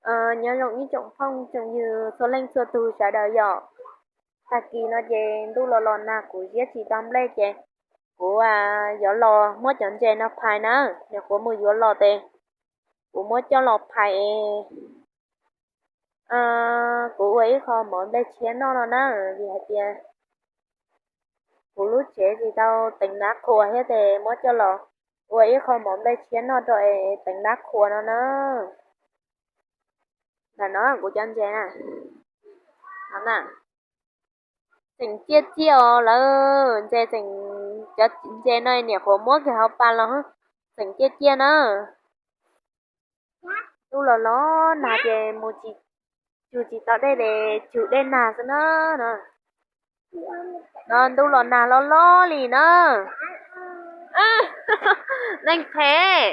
Nyob zoo ib tsoom phooj tsoom ywg txhua leej txhua tus sawv daws yom. Tag kis no ces ntuj los los nag kuv ziab tsis tau nplej ces kuv yuav los muab cov ntses no phais na, nyuam qhuav mus yuav los ces kuv muab coj los phais es kuv ua ib qho mov nplej tshiab noj no na, vim hais tias kuv lub tsev tsis tau teev dab qhuas thiab ces muab coj los ua ib qho mov nplej tshiab noj rau es teev dab qhuas no na. Ntawm no kuv cov ntses na, no na, tseem ciaj ciaj os lawv, ntses tseem, cov ntses no niam qhuav muab kiag hauv pas los tseem ciaj ciaj na. Ntuj los los nag ces mus tsis, tsum tsis tau dej ces tsum dej nag xwb na. No ntuj los nag loj loj li na. Neeg phem,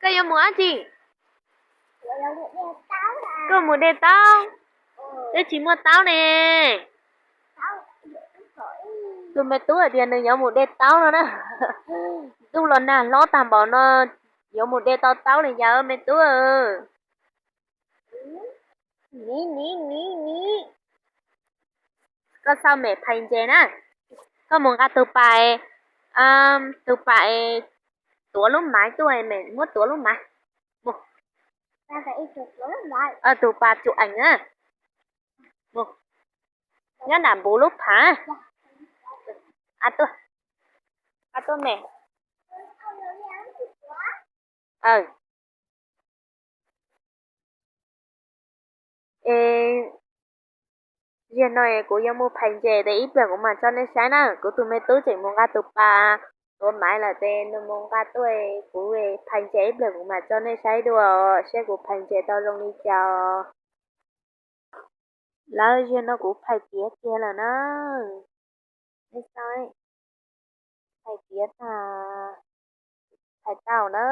koj yuav mus dab tsi? Koj mus de taub, twb tsis muaj taub ne. Tus me tub hais tias nws yuav mus de taub no na. Ntuj los nag hlob tag npaum no, yuav mus de tau taub li cas me tub? Ni ni ni ni. Koj xauj mem phais ntses na. Koj mus nqa tus pas, tus pas tuav lub maiv tuaj, mem muab tuav lub maiv. Mus. Tus pas tsum eem na. Mus. Nyob nram npuv lub phav. A tuaj, a tuaj mem. Es ziag no es kuv yuav mus phais ntses ces ib pliag kuv mam tso nej saib na. Kuv tus me tub tseem mus nqa tus pas tuav maiv lawm ces nws mus nqa tuaj, kuv phais ntses ib pliag kuv mam tso nej saib dua, seb kuv phais ntses tau zoo li cas. Lawv, ziag no kuv phais tiav kiag lawm na. Nej xauj, phais tiav tag, phais tau na,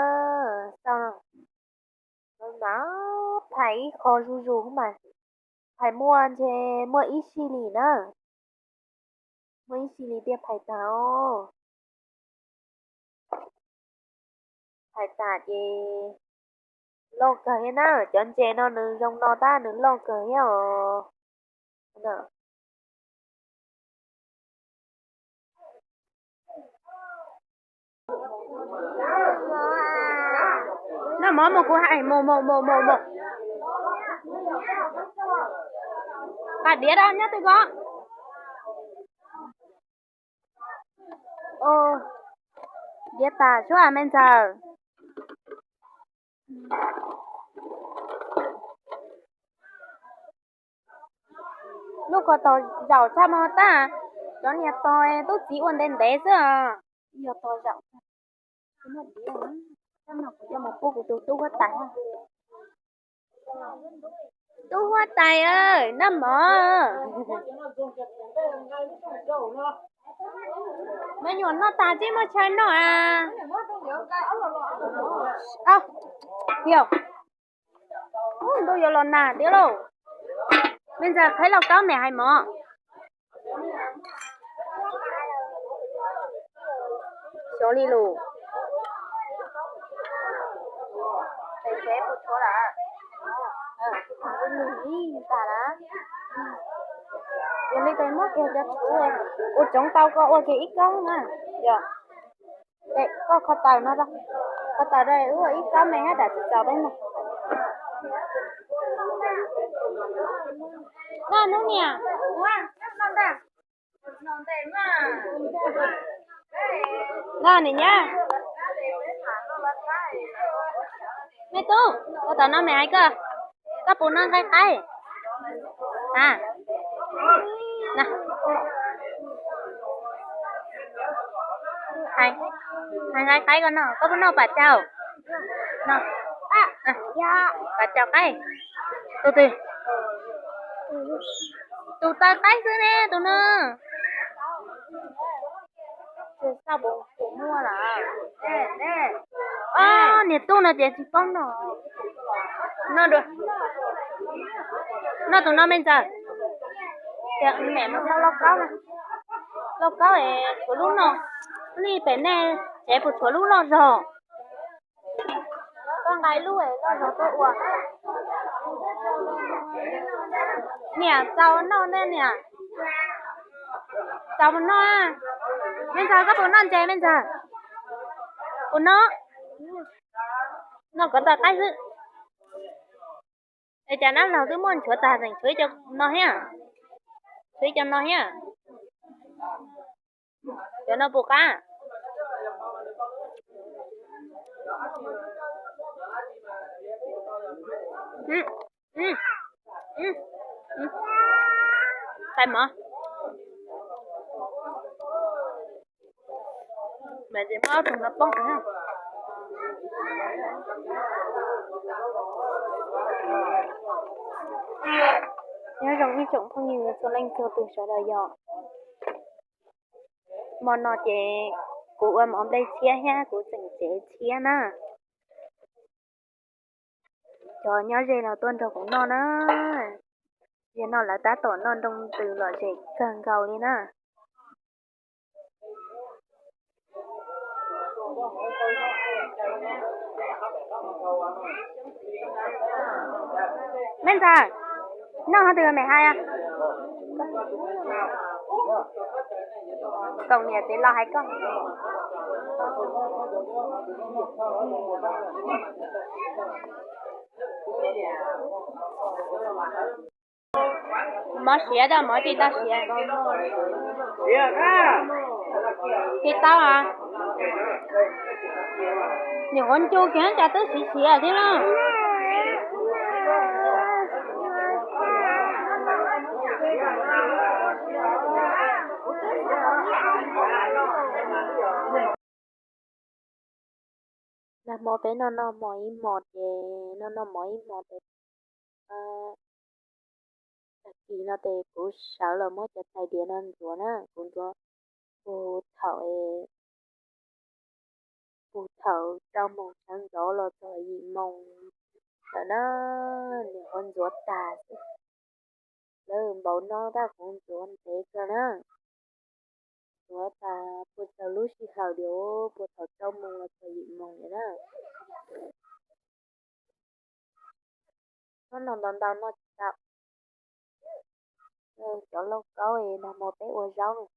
xauj no. Mas phais ib qho zuj zus mas, phais muaj ntshe muaj ib sij li na, muaj ib sij li thiaj phais tag. Phais tas ces loj kawg thiab na, cov ntses no nws zoo no tab nws loj kawg thiab os. Noj mov mus, kuv hais mus mus mus mus mus. Pas diav rau nyob twg ko. Diav tas suab me ntxawg. Lub ko tog zaum tshaj mo tag, cov niag tog tub txiv ua ntev ntev xwb os. Yog tog zaum, kuv coj mus pub kuv tus tub huab tais. Tub huab tais, noj mov. Me nyuam noj tas tsis muaj chaw noj a. Yog, ntuj yuav los nag tiag lauj. Me ntxawg, qheb lauj kaub me hais mov. Xyov li lus. Yog li tes muab kiag cov txhuv ua tsoov tau koj ua kiag ib kaub na. Yog, koj kho taws no, kho taws rau wb ua ib kaub me hab dam tsis txaus peb mog. Noj hnub niam. Noj niam nyab. Me tub, ua tom no me hais koj, koj puas noj nqaij qaib? A, hais nqaij qaib koj noj, koj puas noj pas caug? Noj, pas caug qaib. Tus twg? Tus taw qaib xwb ne tus no. Niag tub no ces tsis paub noj. Noj dua, noj tus no me ntxawg. Ces mem mus xauj lauj kaub, lauj kaub es tshuav lub no, li pem nej tsev puas tshuav lub loj zog? Koj nqa ib lub loj zog tuaj ua. Niam, txaus noj ntej niam. Txaus mus noj. Me ntxawg, koj puas noj ntses me ntxawg? Puas noj? Noj kov tawj qaib xwb. Es cas dab laug twb muab nchuav tag tseem tshuav ib co no thiab? Tshuav ib co no thiab. Cov no puas qab? Qab mov. Mas ces muab ob tug no poob. Nyob zoo ib tsoom phooj ywg txhua leej txhua tus sawv daws yom. Hmo no ces kuv ua mov nplej tshiab thiab kuv tseem tsev tshiab na. Cov nyob ze los tuaj nrog kuv noj na. Zaum no lawv tab tom noj nroo ntws lom zem kawg nkaus li na. Me ntxawg, noj hov twg me hais? Koom niam txiv los hais koj. Mov siav, mov tsis tau siav. Tsis tau a. Nyuam qhuav ncu kiag cas twb siav siav thiab lauj. Nag hmo peb noj noj mov ib hmos ces noj noj mov ib hmos ces tag kis no ces kuv sawv los muab cov tais diav no ntxuav na, kuv ntxuav puag thaum, puag thaum rau moos sawv ntxov los txog yim moos lawm na, nyuam qhuav ntxuav tag xwb. Lawv npaum no tab kuv ntxuav ntev kawg na. Ntxuav tas puag thaum lub sij hawm diav puag thaum rau moos los txog yim moos lawm na. Noj no ntau ntau noj tsis tau. Cov lauj kaub es nag hmo peb ua zaub,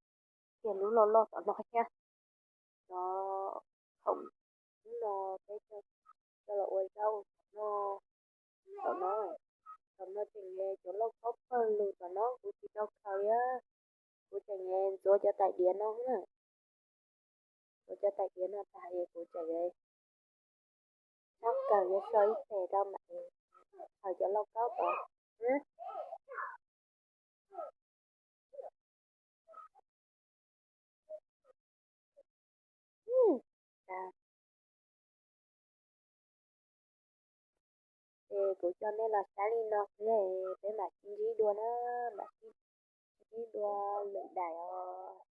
tiag lub loj loj tom no thiab. Cov khoom no peb coj los ua zaub tom no, tom no, tom no tseem cov lauj kaub pawg lug tom no kuv tsis tau khaws li. Kuv tseem ntxuav cov tais diav no na. Ntxuav cov tais diav no tag es kuv tseem sab kawg yuav so ib teg rau mam khaws cov lauj kaub tod. Ces kuv coj nej los saib li no xwb, peb mam sib ntsib dua na, mam sib ntsib dua lwm daim os.